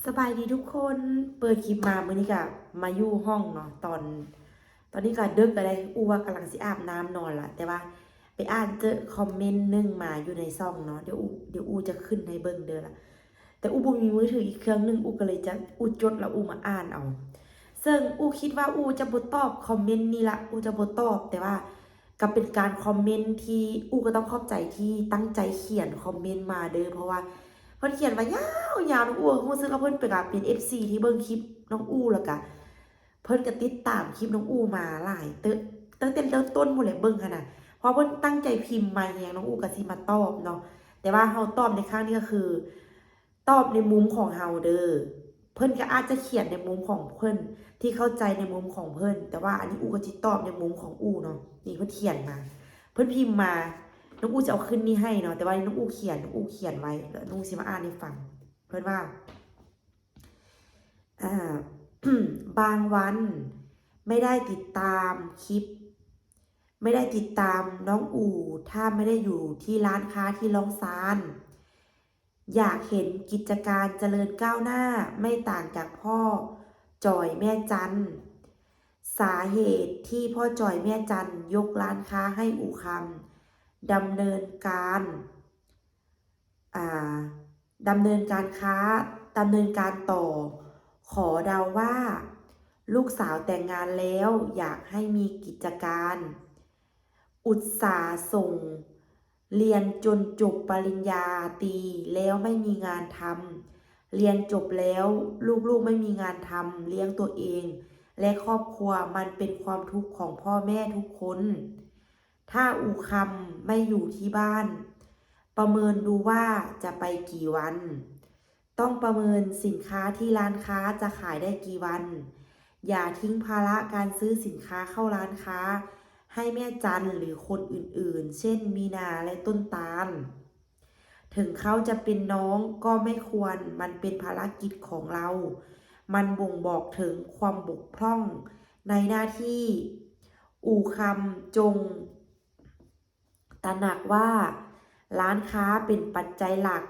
ສະບາຍດີທຸກຄົນ ເປີດຄລິບມາມື້ນີ້ກະມາຢູ່ຫ້ອງເນາະ ຕອນ ຕອນນີ້ກະເດິກແລ້ວເດ້ ອູ່ວ່າກຳລັງຊິອາບນ້ຳນອນລະ ແຕ່ວ່າໄປອ່ານເຈີຄອມເມັນໜຶ່ງມາຢູ່ໃນຊ່ອງເນາະ ດຽວອູ່ ດຽວອູ່ຈະຂຶ້ນໃຫ້ເບິ່ງເດີລະ ແຕ່ອູ່ບໍ່ມີມືຖືອີກເຄື່ອງໜຶ່ງ ອູ່ກະເລີຍຈະ ອູ່ຈົດລະອູ່ມາອ່ານເອົາ ເຊິ່ງອູ່ຄິດວ່າອູ່ຈະບໍ່ຕອບຄອມເມັນນີ້ລະ ອູ່ຈະບໍ່ຕອບ ແຕ່ວ່າ ກໍເປັນການຄອມເມັນທີ່ ອູ່ກໍຕ້ອງຂອບໃຈທີ່ຕັ້ງໃຈຂຽນຄອມເມັນມາເດີ ເພາະວ່າເພິ່ນຂຽນມາຍາວໆ ນ້ອງອູ່ຮູ້ສຶກວ່າເພິ່ນເປັນ ເປັນເອັຟຊີທີ່ເບິ່ງຄລິບນ້ອງອູ່ ແລ້ວກະເພິ່ນກໍຕິດຕາມຄລິບນ້ອງອູ່ມາຫຼາຍເຕີບ ຕັ້ງແຕ່ເລີ່ມຕົ້ນພຸ້ນແຫຼະເບິ່ງຫັ້ນນະ ເພາະເພິ່ນຕັ້ງໃຈພິມມາແຮງ ນ້ອງອູ່ກໍຊິມາຕອບເນາະ ແຕ່ວ່າເຮົາຕອບໃນຄັ້ງນີ້ກໍຄື ຕອບໃນມຸມຂອງເຮົາເດີ ເພິ່ນກໍອາດຈະຂຽນໃນມຸມຂອງເພິ່ນ ທີ່ເຂົ້າໃຈໃນມຸມຂອງເພິ່ນ ແຕ່ວ່າອັນນີ້ອູ່ກໍຊິຕອບໃນມຸມຂອງອູ່ເນາະ ນີ້ເພິ່ນຂຽນມາ ເພິ່ນພິມມາ ນ້ອງອູ່ຈະເອົາຂຶ້ນນີ້ໃຫ້ເນາະ ແຕ່ວ່ານ້ອງອູ່ຂຽນ ນ້ອງອູ່ຂຽນໄວ້ ແລ້ວນ້ອງອູ່ຊິມາອ່ານໃຫ້ຟັງ ເພິ່ນວ່າ ອ່າ ບາງວັນໄມ່ໄດ້ຕິດຕາມຄລິບ ໄມ່ໄດ້ຕິດຕາມນ້ອງອູ່ ຖ້າໄມ່ໄດ້ຢູ່ທີ່ຮ້ານຄ້າທີ່ລ້ອງຊານ ຢາກເຫັນກິດຈະການຈະເລີນກ້າວໜ້າ ໄມ່ຕ່າງຈາກພໍ່ຈ່ອຍແມ່ຈັນ. ສາເຫດທີ່ພໍ່ຈ່ອຍແມ່ຈັນຍົກຮ້ານຄ້າໃຫ້ອູ່ຄຳດຳເນີນການ ອ່າ ດຳເນີນການຄ້າ ດຳເນີນການຕໍ່ ຂໍເດົາວ່າລູກສາວແຕ່ງງານແລ້ວ ຢາກໃຫ້ມີກິດຈະການ ອຸດສາສົ່ງຮຽນຈົນຈົບປະລິນຍາຕີແລ້ວໄມ່ມີງານທຳ ຮຽນຈົບແລ້ວລູກໆໄມ່ມີງານທຳ ລ້ຽງຕົວເອງ ແລະ ຄອບຄົວ ມັນເປັນຄວາມທຸກຂອງພໍ່ແມ່ທຸກຄົນ. ຖ້າອູ່ຄຳໄມ່ຢູ່ທີ່ບ້ານ ປະເມີນດູວ່າຈະໄປກີ່ວັນ. ຕ້ອງປະເມີນສິນຄ້າທີ່ຮ້ານຄ້າຈະຂາຍໄດ້ກີ່ວັນ. ຢ່າຖິ້ມພາລະການຊື້ສິນຄ້າເຂົ້າຮ້ານຄ້າໃຫ້ແມ່ຈັນ ຫຼື ຄົນອື່ນໆ ເຊັ່ນ ມີນາ ແລະ ຕົ້ນຕານ. ເຖິງເຂົາຈະເປັນນ້ອງກໍໄມ່ຄວນ, ມັນເປັນພາລະກິດຂອງເຮົາ. ມັນບົ່ງບອກເຖິງຄວາມບົກຜ່ອງໃນໜ້າທີ່. ອູ່ຄຳຈົ່ງຕະໜັກວ່າຮ້ານຄ້າເປັນປັດໄຈຫຼັກ,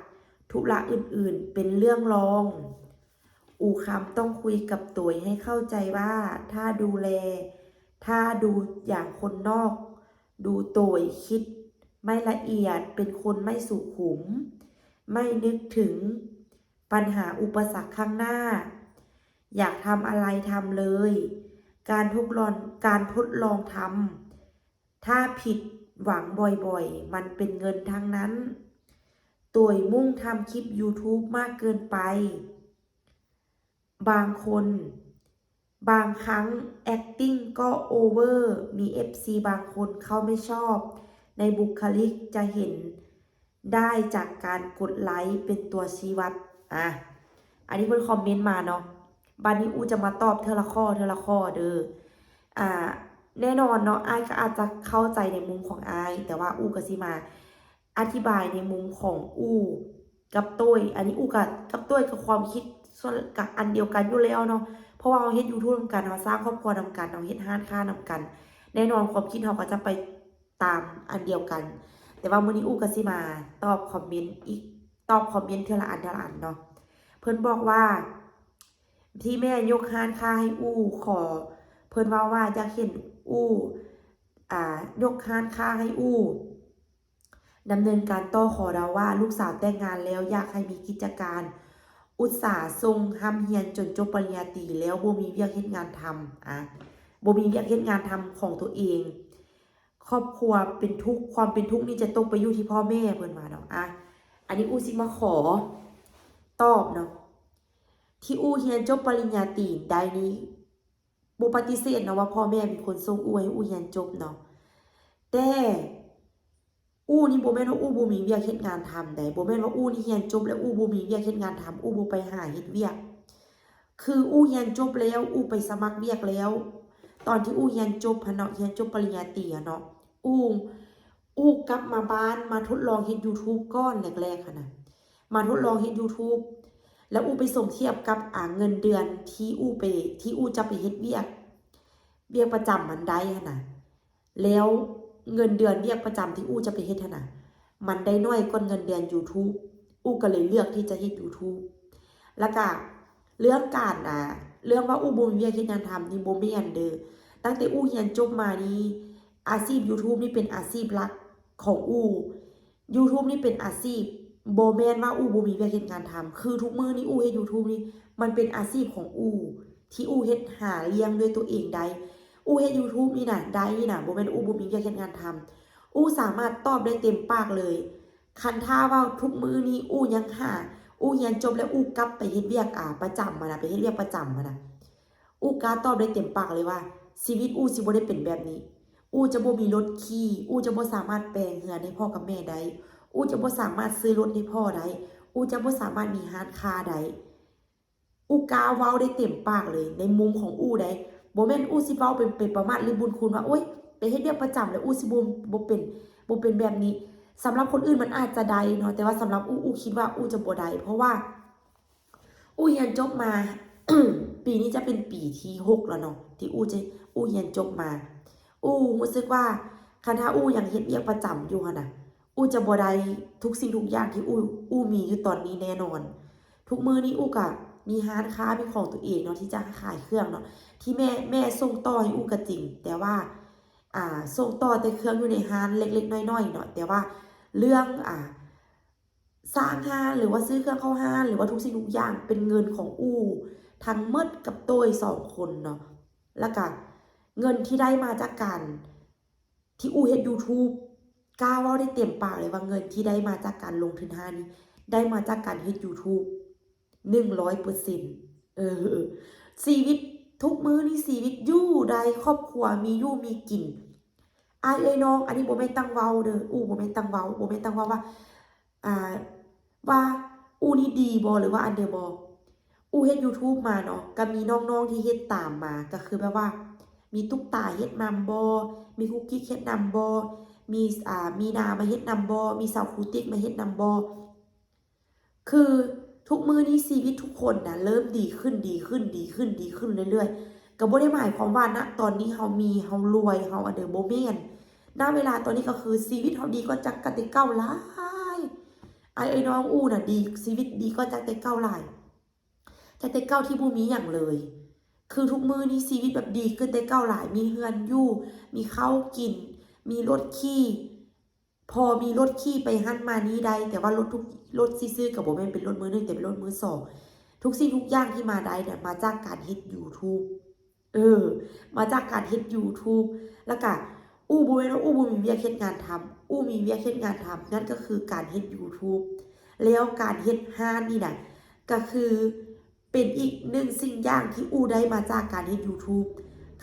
ທຸລະອື່ນໆເປັນເລື່ອງລອງ. ອູ່ຄຳຕ້ອງຄຸຍກັບໂຕຍໃຫ້ເຂົ້າໃຈວ່າ ຖ້າດູແລ, ຖ້າດູຢ່າງຄົນນອກ, ດູໂຕຍ, ຄິດໄມ່ລະອຽດ, ເປັນຄົນໄມ່ສຸຂຸມ, ໄມ່ນຶກເຖິງປັນຫາອຸປະສັກຂ້າງໜ້າ, ຢາກທຳອະໄລທຳເລີຍ, ການທົດລອງ, ການທົດລອງທຳ, ຖ້າຜິດຫວັງບ່ອຍໆ, ມັນເປັນເງິນທັງນັ້ນ. ໂຕຍມຸ່ງທຳຄລິບຢູທູບມາກເກີນໄປ. ບາງຄົນ, ບາງຄັ້ງແອັກຕິ້ງກໍໂອເວີ, ມີເອັຟຊີບາງຄົນເຂົາໄມ່ຊອບໃນບຸກຄະລິກ, ຈະເຫັນໄດ້ຈາກການກົດໄລເປັນຕົວຊີ້ວັດ. ອາ ອັນນີ້ເພິ່ນຄອມເມັນມາເນາະ, ບາດນີ້ອູ່ຈະມາຕອບເທື່ອລະຂໍ້, ເທື່ອລະຂໍ້ເດີ. ອາ ແນ່ນອນເນາະ, ອ້າຍກໍອາດຈະເຂົ້າໃຈໃນມຸມຂອງອ້າຍ, ແຕ່ວ່າອູ່ກໍຊິມາ ອະທິບາຍໃນມຸມຂອງອູ່ກັບໂຕ້ຍ, ອັນນີ້ອູ່ກະ ກັບໂຕ້ຍກະຄວາມຄິດສ່ວນ ກະອັນດຽວກັນຢູ່ແລ້ວເນາະ, ເພາະວ່າເຮົາເຮັດຢູທູບນຳກັນ, ເຮົາສ້າງຄອບຄົວນຳກັນ, ເຮົາເຮັດຮ້ານຄ້ານຳກັນ, ແນ່ນອນຄວາມຄິດເຮົາກໍຈະໄປຕາມອັນດຽວກັນ. ແຕ່ວ່າມື້ນີ້ອູ່ກະຊິມາຕອບຄອມເມັນອີກ, ຕອບຄອມເມັນເທື່ອລະອັນ ເທື່ອລະອັນເນາະ. ເພິ່ນບອກວ່າ ທີ່ແມ່ຍົກຮ້ານຄ້າໃຫ້ອູ່, ຂໍ ເພິ່ນເວົ້າວ່າຢາກເຫັນອູ່ ອາ ຍົກຮ້ານຄ້າໃຫ້ອູ່ ດຳເນີນການຕໍ່. ຂໍເດົາວ່າລູກສາວແຕ່ງງານແລ້ວ ຢາກໃຫ້ມີກິດຈະການ ອຸດສາສົ່ງຮ່ຳຮຽນຈົນຈົບປະລິນຍາຕີ ແລ້ວບໍ່ມີວຽກເຮັດງານທຳ, ອາ ບໍ່ມີວຽກເຮັດງານທຳຂອງຕົວເອງ, ຄອບຄົວເປັນທຸກ, ຄວາມເປັນທຸກນີ້ຈະຕົກໄປຢູ່ທີ່ພໍ່ແມ່, ເພິ່ນວ່າເນາະ. ອາ ອັນນີ້ອູ່ຊິມາຂໍຕອບເນາະ, ທີ່ອູ່ຮຽນຈົບປະລິນຍາຕີໄດ້ນີ້ ບໍ່ປະຕິເສດເນາະວ່າພໍ່ແມ່ເປັນຄົນສົ່ງອູ່ໃຫ້ອູ່ຮຽນຈົບເນາະ, ແຕ່ອູ່ນີ້ບໍ່ແມ່ນວ່າອູ່ບໍ່ມີວຽກເຮັດງານທຳໃດ, ບໍ່ແມ່ນວ່າອູ່ນີ້ຮຽນຈົບແລ້ວອູ່ບໍ່ມີວຽກເຮັດງານທຳ, ອູ່ບໍ່ໄປຫາເຮັດວຽກ. ຄືອູ່ຮຽນຈົບແລ້ວ, ອູ່ໄປສະໝັກວຽກແລ້ວ. ຕອນທີ່ອູ່ຮຽນຈົບຫັ້ນເນາະ, ຮຽນຈົບປະລິນຍາຕີຫັ້ນເນາະ, ອູ່ ອູ່ກັບມາບ້ານ ມາທົດລອງເຮັດຢູທູບກ່ອນແລກໆຫັ້ນນະ. ມາທົດລອງເຮັດຢູທູບ ແລ້ວອູ່ໄປສົມທຽບກັບ ອາ ເງິນເດືອນທີ່ອູ່ໄປ ທີ່ອູ່ຈະໄປເຮັດວຽກ ວຽກປະຈຳມັນໄດ້ຫັ້ນນະ, ແລ້ວເງິນເດືອນວຽກປະຈຳທີ່ອູ່ຈະໄປເຮັດຫັ້ນນະ ມັນໄດ້ໜ້ອຍກວ່າເງິນເດືອນຢູທູບ, ອູ່ກໍເລີຍເລືອກທີ່ຈະເຮັດຢູທູບ. ແລ້ວກະ ເລື່ອງການ ອ່າ ເລື່ອງວ່າອູ່ບໍ່ມີວຽກເຮັດງານທຳນີ້ບໍ່ແມ່ນເດີ້. ຕັ້ງແຕ່ອູ່ຮຽນຈົບມານີ້ ອາຊີບຢູທູບນີ້ເປັນອາຊີບຫຼັກຂອງອູ່. ຢູທູບນີ້ເປັນອາຊີບ ບໍ່ແມ່ນວ່າອູ່ບໍ່ມີວຽກເຮັດງານທຳ. ຄືທຸກມື້ນີ້ອູ່ເຮັດຢູທູບນີ້ ມັນເປັນອາຊີບຂອງອູ່ ທີ່ອູ່ເຮັດຫາລ້ຽງດ້ວຍຕົວເອງໄດ້. ອູ່ເຮັດຢູທູບນີ້ນະ ໄດ້ນີ້ນະ ບໍ່ແມ່ນອູ່ບໍ່ມີວຽກເຮັດງານທຳ. ອູ່ສາມາດຕອບໄດ້ເຕັມປາກເລີຍ. ຄັນຖ້າວ່າທຸກມື້ນີ້ອູ່ຍັງຫາ ອູ່ຮຽນຈົບແລ້ວອູ່ກັບໄປເຮັດວຽກ ອາ ປະຈຳຫັ້ນນະ ໄປເຮັດວຽກປະຈຳຫັ້ນນະ ອູ່ກ້າຕອບໄດ້ເຕັມປາກເລີຍວ່າ ຊີວິດອູ່ຊິບໍ່ໄດ້ເປັນແບບນີ້. ອູ່ຈະບໍ່ມີລົດຂີ່, ອູ່ຈະບໍ່ສາມາດແປງເຮືອນໃຫ້ພໍ່ກັບແມ່ໄດ້, ອູ່ຈະບໍ່ສາມາດຊື້ລົດໃຫ້ພໍ່ໄດ້, ອູ່ຈະບໍ່ສາມາດມີຮ້ານຄ້າໄດ້. ອູ່ກ້າເວົ້າໄດ້ເຕັມປາກເລີຍ ໃນມຸມຂອງອູ່ໃດ໋. ບໍ່ແມ່ນອູ່ຊິເວົ້າເປັນ ເປັນປະມາດ ຫຼື ບຸນຄຸນວ່າ ໂອ້ຍ ໄປເຮັດວຽກປະຈຳແລ້ວອູ່ຊິບໍ່ ບໍ່ເປັນ ບໍ່ເປັນແບບນີ້. ສຳລັບຄົນອື່ນມັນອາດຈະໄດ້ເນາະ ແຕ່ວ່າສຳລັບອູ່ ອູ່ຄິດວ່າອູ່ຈະບໍ່ໄດ້ ເພາະວ່າ ອູ່ຮຽນຈົບມາ ປີນີ້ຈະເປັນປີທີຫົກແລ້ວເນາະ ທີ່ອູ່ຈະ ອູ່ຮຽນຈົບມາ. ອູ່ຮູ້ສຶກວ່າ ຄັນຖ້າອູ່ຍັງເຮັດວຽກປະຈຳຢູ່ຫັ້ນນະ ອູ່ຈະບໍ່ໄດ້ທຸກສິ່ງທຸກຢ່າງທີ່ອູ່ ອູ່ມີຢູ່ຕອນນີ້ແນ່ນອນ. ທຸກມື້ນີ້ອູ່ກະມີຮ້ານຄ້າເປັນຂອງຕົວເອງເນາະ ທີ່ຈະຂາຍເຄື່ອງເນາະ ທີ່ແມ່ ແມ່ສົ່ງຕໍ່ໃຫ້ອູ່ກະຈິງ ແຕ່ວ່າ ອ່າ ສົ່ງຕໍ່ແຕ່ເຄື່ອງຢູ່ໃນຮ້ານເລັກໆນ້ອຍໆເນາະ ແຕ່ວ່າເລື່ອງ ອ່າ ສ້າງຮ້ານ ຫຼືວ່າຊື້ເຄື່ອງເຂົ້າຮ້ານ ຫຼືວ່າທຸກສິ່ງທຸກຢ່າງເປັນເງິນຂອງອູ່ທັງໝົດກັບໂຕ້ຍສອງຄົນເນາະ. ແລ້ວກະເງິນທີ່ໄດ້ມາຈາກການທີ່ອູ່ເຮັດຢູທູບ ກ້າເວົ້າໄດ້ເຕັມປາກເລີຍວ່າເງິນທີ່ໄດ້ມາຈາກການລົງທຶນຮ້ານນີ້ ໄດ້ມາຈາກການເຮັດຢູທູບໜຶ່ງຮ້ອຍເປີເຊັນ. ເອີ ຊີວິດທຸກມື້ນີ້ ຊີວິດຢູ່ໄດ້ ຄອບຄົວມີຢູ່ມີກິນ. ອ້າຍເອີຍນ້ອງ ອັນນີ້ບໍ່ແມ່ນຕັ້ງເວົ້າເດີ້ ອູ່ບໍ່ແມ່ນຕັ້ງເວົ້າ ບໍ່ແມ່ນຕັ້ງເວົ້າວ່າ ອ່າ ວ່າອູ່ນີ້ດີບໍ່ ຫຼືວ່າອັນໃດບໍ່. ອູ່ເຮັດຢູທູບມາເນາະ ກະມີນ້ອງໆທີ່ເຮັດຕາມມາ ກະຄືແບບວ່າ ມີຕຸກຕາເຮັດນຳບໍ່ ມີກຸກກິກເຮັດນຳບໍ່ ມີ ອ່າ ມີນາມາເຮັດນຳບໍ່ ມີສາວຄູຕິກມາເຮັດນຳບໍ່. ຄືທຸກມື້ນີ້ຊີວິດທຸກຄົນນະ ເລີ່ມດີຂຶ້ນ ດີຂຶ້ນ ດີຂຶ້ນ ດີຂຶ້ນເລື້ອຍໆ. ກະບໍ່ໄດ້ໝາຍຄວາມວ່າ ນະ ຕອນນີ້ເຮົາມີ ເຮົາລວຍ ເຮົາອັນເດີ ບໍ່ແມ່ນ. ນະ ເວລາຕອນນີ້ກະຄືຊີວິດເຮົາດີກວ່າຈາກ ກະແຕ່ເກົ່າຫຼາຍ. ອ້າຍເອີຍນ້ອງ ອູ່ນະ ດີ ຊີວິດດີກວ່າຈາກແຕ່ເກົ່າຫຼາຍ ຈາກແຕ່ເກົ່າທີ່ບໍ່ມີຫຍັງເລີຍ. ຄືທຸກມື້ນີ້ຊີວິດແບບດີຂຶ້ນແຕ່ເກົ່າຫຼາຍ ມີເຮືອນຢູ່ ມີເຂົ້າກິນ ມີລົດຂີ່ ພໍມີລົດຂີ່ໄປຫັ້ນມານີ້ໄດ້ ແຕ່ວ່າລົດທຸກ ລົດທີ່ຊື້ກະບໍ່ແມ່ນເປັນລົດມືໜຶ່ງ ແຕ່ເປັນລົດມືສອງ. ທຸກສິ່ງທຸກຢ່າງທີ່ມາໄດ້ນະ ມາຈາກການເຮັດຢູທູບ ເອີ ມາຈາກການເຮັດຢູທູບ. ແລ້ວກະ ອູ່ບໍ່ແມ່ນວ່າອູ່ບໍ່ມີວຽກເຮັດງານທຳ ອູ່ມີວຽກເຮັດງານທຳ ນັ້ນກະຄືການເຮັດຢູທູບ. ແລ້ວການເຮັດຮ້ານນີ້ນະ ກະຄື ເປັນອີກໜຶ່ງສິ່ງຢ່າງທີ່ອູ່ໄດ້ມາຈາກການເຮັດຢູທູບ.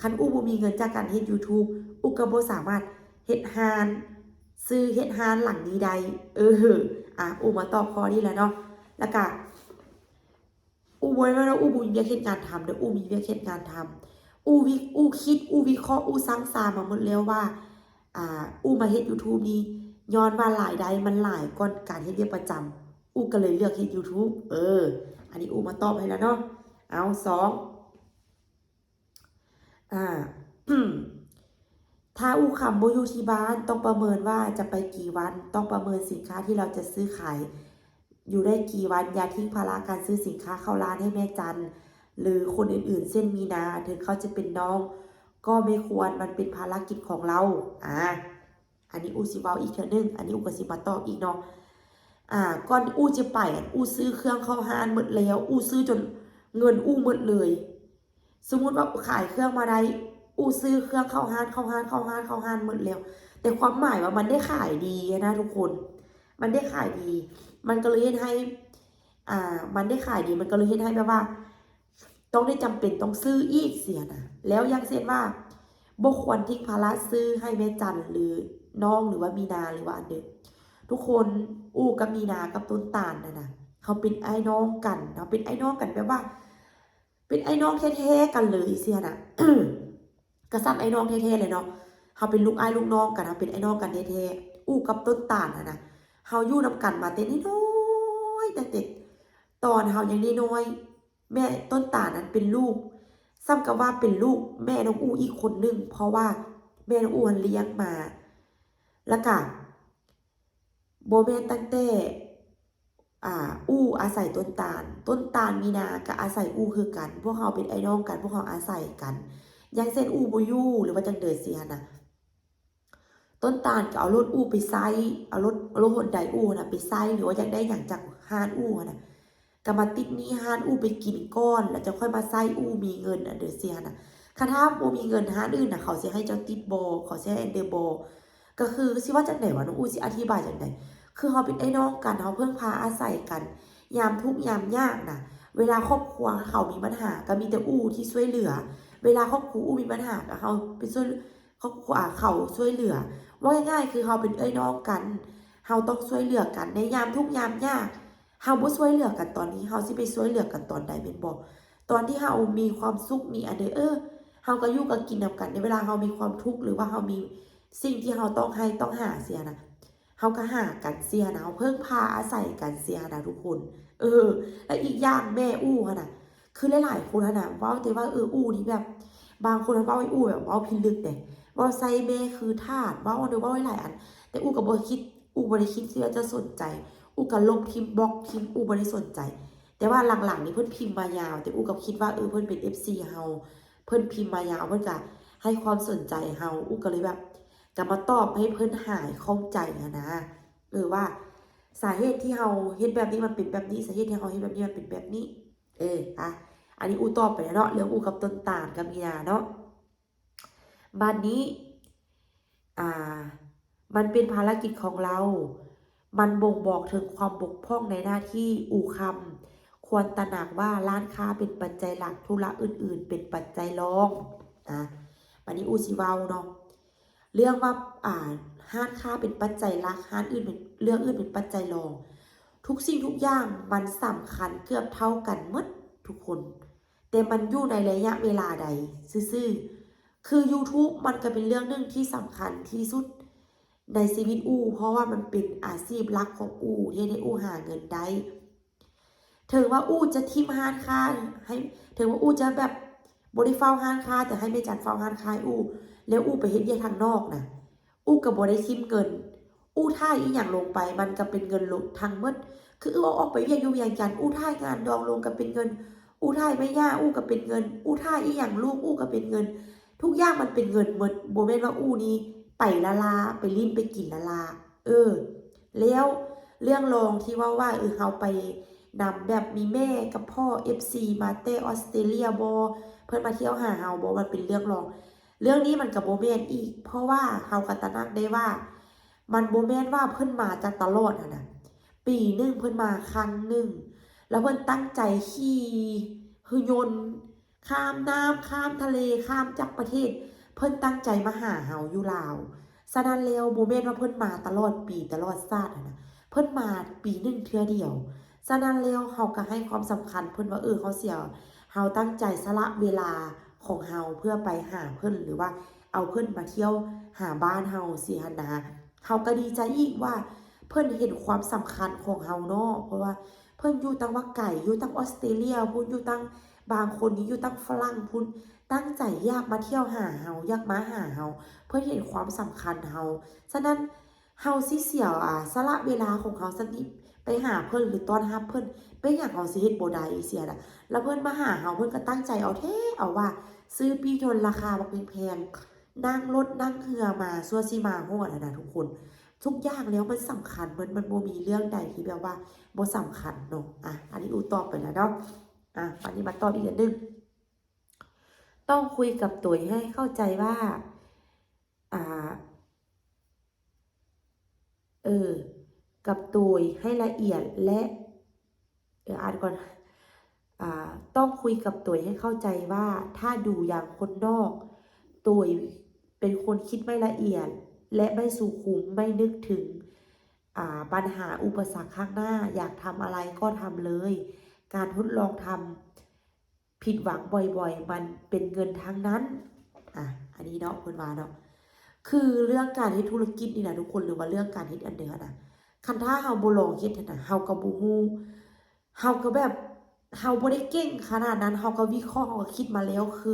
ຄັນອູ່ບໍ່ມີເງິນຈາກການເຮັດຢູທູບ ອູ່ກະບໍ່ສາມາດເຮັດຮ້ານ ຊື້ເຮັດຮ້ານຫຼັງນີ້ໄດ້. ເອີ ອ່າ ອູ່ມາຕອບຂໍ້ນີ້ແຫຼະເນາະ. ແລ້ວກະ ອູ່ບໍ່ໄດ້ວ່າອູ່ບໍ່ມີວຽກເຮັດງານທຳເດີ້ ອູ່ມີວຽກເຮັດງານທຳ. ອູ່ວິ ອູ່ຄິດ ອູ່ວິເຄາະ ອູ່ຊັ່ງຊາມາໝົດແລ້ວວ່າ ອ່າ ອູ່ມາເຮັດຢູທູບນີ້ ຍ້ອນວ່າລາຍໄດ້ມັນຫຼາຍກວ່າການເຮັດວຽກປະຈຳ ອູ່ກະເລີຍເລືອກເຮັດຢູທູບ. ເອີ ອັນນີ້ອູ່ມາຕອບໃຫ້ແລ້ວເນາະ. ເອົາ ສອງ ອ່າ ຖ້າອູ່ຄຳບໍ່ຢູ່ທີ່ບ້ານ ຕ້ອງປະເມີນວ່າຈະໄປກີ່ວັນ ຕ້ອງປະເມີນສິນຄ້າທີ່ເຮົາຈະຊື້ຂາຍ ຢູ່ໄດ້ກີ່ວັນ ຢ່າຖິ້ມພາລະການຊື້ສິນຄ້າເຂົ້າຮ້ານໃຫ້ແມ່ຈັນ ຫຼື ຄົນອື່ນໆ ເຊັ່ນ ມີນາ ເຖິງເຂົາຈະເປັນນ້ອງ ກໍບໍ່ຄວນ ມັນເປັນພາລະກິດຂອງລາວ. ອ່າ ອັນນີ້ອູ່ຊິເວົ້າອີກເທື່ອໜຶ່ງ ອັນນີ້ອູ່ກະຊິມາຕອບອີກເນາະ. ອ່າ ກ່ອນອູ່ຈະໄປ ອູ່ຊື້ເຄື່ອງເຂົ້າຮ້ານໝົດແລ້ວ ອູ່ຊື້ຈົນເງິນອູ່ໝົດເລີຍ. ສົມມຸດວ່າຂາຍເຄື່ອງມາໄດ້ ອູ່ຊື້ເຄື່ອງເຂົ້າຮ້ານ ເຂົ້າຮ້ານ ເຂົ້າຮ້ານ ເຂົ້າຮ້ານໝົດແລ້ວ ແຕ່ຄວາມໝາຍວ່າມັນໄດ້ຂາຍດີຫັ້ນນະທຸກຄົນ ມັນໄດ້ຂາຍດີ ມັນກະເລີຍເຮັດໃຫ້ ອ່າ ມັນໄດ້ຂາຍດີ ມັນກະເລີຍເຮັດໃຫ້ແບບວ່າ ຕ້ອງໄດ້ຈຳເປັນຕ້ອງຊື້ອີກຊີ້ນະ. ແລ້ວຢ່າງເຊັ່ນວ່າ ບໍ່ຄວນຖິ້ມພາລະຊື້ໃຫ້ແມ່ຈັນ ຫຼື ນ້ອງ ຫຼືວ່າມີນາ ຫຼືວ່າອັນເດີ ທຸກຄົນ ອູ່ກັບມີນາກັບຕົ້ນຕານຫັ້ນນະ ເຮົາເປັນອ້າຍນ້ອງກັນ ເຮົາເປັນອ້າຍນ້ອງກັນແບບວ່າ ເປັນອ້າຍນ້ອງແທ້ໆກັນເລີຍຊີ້ຫັ້ນນະ ກະສ່ຳອ້າຍນ້ອງແທ້ໆເລີຍເນາະ. ເຮົາເປັນລູກອ້າຍລູກນ້ອງກັນ ເຮົາເປັນອ້າຍນ້ອງກັນແທ້ໆ. ອູ່ກັບຕົ້ນຕານຫັ້ນນະ ເຮົາຢູ່ນຳກັນມາແຕ່ນ້ອຍໆ ຕັ້ງແຕ່ຕອນເຮົາຍັງນ້ອຍໆ. ແມ່ຕົ້ນຕານນັ້ນເປັນລູກ ສ່ຳກັບວ່າເປັນລູກແມ່ນ້ອງອູ່ອີກຄົນໜຶ່ງ ເພາະວ່າແມ່ນ້ອງອູ່ຫັ້ນລ້ຽງມາ ແລ້ວກະ ບໍ່ແມ່ນຕັ້ງແຕ່ ອ່າ ອູ້ອາໄສຕົ້ນຕານ, ຕົ້ນຕານມີນາກໍອາໄສອູ້ຄືກັນ, ພວກເຮົາເປັນເອື້ອຍນ້ອງກັນ, ພວກເຮົາອາໄສກັນ. ຢ່າງເຊັ່ນ ອູ້ບໍ່ຢູ່ ຫຼືວ່າຈັ່ງໃດຊີ້ຫັ້ນນະ, ຕົ້ນຕານກໍເອົາລົດອູ້ໄປໃຊ້, ເອົາລົດ ເອົາລົດຫົນໄດອູ້ຫັ້ນນະໄປໃຊ້ ຫຼືວ່າຢາກໄດ້ຫຍັງຈາກຮ້ານອູ້ຫັ້ນນະ ກໍມາຕິດໜີ້ຮ້ານອູ້ໄປກິນກ່ອນ ແລ້ວຈັ່ງຄ່ອຍມາໃຊ້ອູ້ມີເງິນ ອັນເດີ ຊີ້ຫັ້ນນະ. ຄັນຖ້າບໍ່ມີເງິນຮ້ານອື່ນນະ ເຂົາຊິໃຫ້ເຈົ້າຕິດບໍ່? ເຂົາຊິໃຫ້ອັນເດີບໍ່? ກໍຄືຊິວ່າຈັ່ງໃດວະ ນ້ອງອູ້ຊິອະທິບາຍຈັ່ງໃດ? ຄືເຮົາເປັນເອື້ອຍນ້ອງກັນ ເຮົາເພິ່ງພາອາໄສກັນ ຍາມທຸກຍາມຍາກນະ ເວລາຄອບຄົວເຂົາມີບັນຫາ ກໍມີແຕ່ອູ້ທີ່ຊ່ວຍເຫຼືອ, ເວລາຄອບຄົວອູ້ມີບັນຫາ ກໍເຮົາໄປຊ່ວຍ ຄອບຄົວເຂົາຊ່ວຍເຫຼືອ. ເວົ້າງ່າຍໆ ຄືເຮົາເປັນເອື້ອຍນ້ອງກັນ ເຮົາຕ້ອງຊ່ວຍເຫຼືອກັນໃນຍາມທຸກຍາມຍາກ. ເຮົາບໍ່ຊ່ວຍເຫຼືອກັນຕອນນີ້ ເຮົາຊິໄປຊ່ວຍເຫຼືອກັນຕອນໃດແມ່ນບໍ່? ຕອນທີ່ເຮົາມີຄວາມສຸກ ມີອັນເດີ ເອີ ເຮົາກໍຢູ່ກໍກິນນຳກັນ. ໃນເວລາເຮົາມີຄວາມທຸກ ຫຼືວ່າເຮົາມີສິ່ງທີ່ເຮົາຕ້ອງໃຫ້ຕ້ອງຫາຊີ້ຫັ້ນນະ ເຮົາກໍຫາກັນຊີ້ຫັ້ນນະ, ເຮົາເພິ່ງພາອາໄສກັນຊີ້ຫັ້ນນະທຸກຄົນ. ເອີ ແລະ ອີກຢ່າງແມ່ອູ້ຫັ້ນນະ ຄືຫຼາຍໆຄົນຫັ້ນນະ ເວົ້າແຕ່ວ່າ ເອີ ອູ້ນີ້ແບບ ບາງຄົນເວົ້າໃຫ້ອູ້ແບບເວົ້າພິລຶກເດ້ ເວົ້າໃສ່ແມ່ຄືທາດ ເວົ້າ ເວົ້າໃຫ້ຫຼາຍອັນ. ແຕ່ອູ້ກໍບໍ່ຄິດ ອູ້ບໍ່ໄດ້ຄິດທີ່ວ່າຈະສົນໃຈ, ອູ້ກໍລົບຖິ້ມ ບລັອກຖິ້ມ ອູ້ບໍ່ໄດ້ສົນໃຈ. ແຕ່ວ່າຫຼັງໆນີ້ເພິ່ນພິມມາຍາວ ແຕ່ອູ້ກໍຄິດວ່າ ເອີ ເພິ່ນເປັນເອັຟຊີເຮົາ ເພິ່ນພິມມາຍາວ ເພິ່ນກໍໃຫ້ຄວາມສົນໃຈເຮົາ. ອູ້ກໍເລີຍແບບ ກໍມາຕອບໃຫ້ເພິ່ນຫາຍຂ້ອງໃຈຫັ້ນນະ ເອີ ວ່າສາເຫດທີ່ເຮົາເຮັດແບບນີ້ມັນເປັນແບບນີ້ ສາເຫດທີ່ເຮົາເຮັດແບບນີ້ມັນເປັນແບບນີ້. ເອີ ອ່ະ ອັນນີ້ອູ້ຕອບໄປແລ້ວເນາະ ເລື່ອງອູ້ກັບຕົ້ນຕານກັບມີນາເນາະ. ບາດນີ້ ອ່າ ມັນເປັນພາລະກິດຂອງເຮົາ ມັນບົ່ງບອກເຖິງຄວາມບົກຜ່ອງໃນໜ້າທີ່. ອູ້ຄຳ ຄວນຕະໜັກວ່າຮ້ານຄ້າເປັນປັດໄຈຫຼັກ, ທຸລະອື່ນໆເປັນປັດໄຈລອງ. ອ່າ ບາດນີ້ອູ້ຊິເວົ້າເນາະ ເລື່ອງວ່າ ອ່າ ຮ້ານຄ້າເປັນປັດໄຈຫຼັກ, ຮ້ານອື່ນເປັນ ເລື່ອງອື່ນເປັນປັດໄຈລອງ. ທຸກສິ່ງທຸກຢ່າງມັນສຳຄັນເກືອບເທົ່າກັນໝົດທຸກຄົນ, ແຕ່ມັນຢູ່ໃນໄລຍະເວລາໃດຊື່ໆ. ຄື YouTube ມັນກໍເປັນເລື່ອງໜຶ່ງທີ່ສຳຄັນທີ່ສຸດໃນຊີວິດອູ້ ເພາະວ່າມັນເປັນອາຊີບຫຼັກຂອງອູ້ ເຮັດໃຫ້ອູ້ຫາເງິນໄດ້. ເຖິງວ່າອູ້ຈະຖິ້ມຮ້ານຄ້າໃຫ້ ເຖິງວ່າອູ້ຈະແບບບໍ່ໄດ້ເຝົ້າຮ້ານຄ້າ ແຕ່ໃຫ້ແມ່ຈັນເຝົ້າຮ້ານຄ້າໃຫ້ອູ້ ແລ້ວອູ້ໄປເຮັດວຽກທາງນອກນະ ອູ້ກໍບໍ່ໄດ້ຖິ້ມເງິນ. ອູ້ຖ່າຍອີ່ຫຍັງລົງໄປ ມັນກໍເປັນເງິນລົງທັງໝົດ. ຄືອູ້ອອກໄປວຽກຢູ່ວຽງຈັນ ອູ້ຖ່າຍງານດອງລົງກໍເປັນເງິນ, ອູ້ຖ່າຍແມ່ຍ່າອູ້ກໍເປັນເງິນ, ອູ້ຖ່າຍອີ່ຫຍັງລູກອູ້ກໍເປັນເງິນ. ທຸກຢ່າງມັນເປັນເງິນໝົດ. ບໍ່ແມ່ນວ່າອູ້ນີ້ໄປລ້າໆ ໄປຫຼິ້ນໄປກິນລ້າໆ. ເອີ ແລ້ວເລື່ອງລອງທີ່ເວົ້າວ່າ ເອີ ເຮົາໄປນຳ ແບບມີແມ່ກັບພໍ່ ເອັຟຊີ ມາແຕ່ອອສເຕຣເລຍບໍ ເພິ່ນມາທ່ຽວຫາເຮົາບໍ ມັນເປັນເລື່ອງລອງ. ເລື່ອງນີ້ມັນກໍບໍ່ແມ່ນອີກ ເພາະວ່າເຮົາກໍຕະໜັກໄດ້ວ່າ ມັນບໍ່ແມ່ນວ່າເພິ່ນມາຈາກຕະຫຼອດຫັ້ນນະ. ປີໜຶ່ງເພິ່ນມາຄັ້ງໜຶ່ງ ແລ້ວເພິ່ນຕັ້ງໃຈຂີ່ເຮືອຍົນ ຂ້າມນ້ຳ ຂ້າມທະເລ ຂ້າມຈັກປະເທດ ເພິ່ນຕັ້ງໃຈມາຫາເຮົາຢູ່ລາວ. ສະນັ້ນແລ້ວ ບໍ່ແມ່ນວ່າເພິ່ນມາຕະຫຼອດປີຕະຫຼອດຊາດຫັ້ນນະ, ເພິ່ນມາປີໜຶ່ງເທື່ອດຽວ. ສະນັ້ນແລ້ວ ເຮົາກໍໃຫ້ຄວາມສຳຄັນເພິ່ນວ່າ ເອີ ເຮົາເສຍ ເຮົາຕັ້ງໃຈສະຫຼະເວລາຂອງເຮົາເພື່ອໄປຫາເພິ່ນ ຫຼືວ່າເອົາເພິ່ນມາທ່ຽວຫາບ້ານເຮົາຊີ້ຫັ້ນນະ. ເຮົາກໍດີໃຈອີກວ່າເພິ່ນເຫັນຄວາມສຳຄັນຂອງເຮົາເນາະ, ເພາະວ່າເພິ່ນຢູ່ຕ່າງວ່າໄກ ຢູ່ຕ່າງອອສເຕຣເລຍພຸ້ນ ຢູ່ຕ່າງ ບາງຄົນນີ້ຢູ່ຕ່າງຝຣັ່ງພຸ້ນ ຕັ້ງໃຈຢາກມາທ່ຽວຫາເຮົາ ຢາກມາຫາເຮົາ ເພິ່ນເຫັນຄວາມສຳຄັນເຮົາ. ສະນັ້ນ ເຮົາຊິເສຍ ອາ ສະຫຼະເວລາຂອງເຮົາຊັ້ນນີ້ໄປຫາເພິ່ນ ຫຼື ຕ້ອນຮັບເພິ່ນ ເປັນຫຍັງເຮົາຊິເຮັດບໍ່ໄດ້ເສຍລະ? ລະເພິ່ນມາຫາເຮົາ ເພິ່ນກໍຕັ້ງໃຈເອົາແທ້ເອົາວ່າ ຊື້ປີ້ຍົນລາຄາບັກແພງໆ ນັ່ງລົດນັ່ງເຮືອມາ ຊົ່ວຊິມາຮອດຫັ້ນນະທຸກຄົນ. ທຸກຢ່າງແລ້ວມັນສຳຄັນໝົດ ມັນບໍ່ມີເລື່ອງໃດທີ່ແບບວ່າບໍ່ສຳຄັນເນາະ. ອາ ອັນນີ້ອູ້ຕອບໄປແລ້ວເນາະ. ອາ ອັນນີ້ມາຕອບອີກອັນໜຶ່ງ ຕ້ອງຄຸຍກັບໂຕເອງໃຫ້ເຂົ້າໃຈວ່າ ອາ ເອີ ກັບໂຕເອງໃຫ້ລະອຽດ ແລະ ເອີ ອ່ານກ່ອນ ອາ ຕ້ອງຄຸຍກັບໂຕເອງໃຫ້ເຂົ້າໃຈວ່າ ຖ້າດູຢ່າງຄົນນອກ ໂຕເອງເປັນຄົນຄິດໄມ່ລະອຽດ ແລະ ໄມ່ສຸຂຸມ ໄມ່ນຶກເຖິງ ອາ ບັນຫາອຸປະສັກຂ້າງໜ້າ ຢາກທຳອະໄລກໍທຳເລີຍ ການທົດລອງທຳ ຜິດຫວັງບ່ອຍໆ ມັນເປັນເງິນທັງນັ້ນ. ອາ ອັນນີ້ເນາະ ເພິ່ນວ່າເນາະ ຄືເລື່ອງການເຮັດທຸລະກິດນີ້ນະທຸກຄົນ ຫຼືວ່າເລື່ອງການເຮັດອັນໃດຫັ້ນນະ ຄັນຖ້າເຮົາບໍ່ລອງເຮັດຫັ້ນນະ ເຮົາກໍບໍ່ຮູ້ ເຮົາກໍແບບ ເຮົາບໍ່ໄດ້ເກັ່ງຂະໜາດນັ້ນ ເຮົາກໍວິເຄາະ ເຮົາກໍຄິດມາແລ້ວ ຄື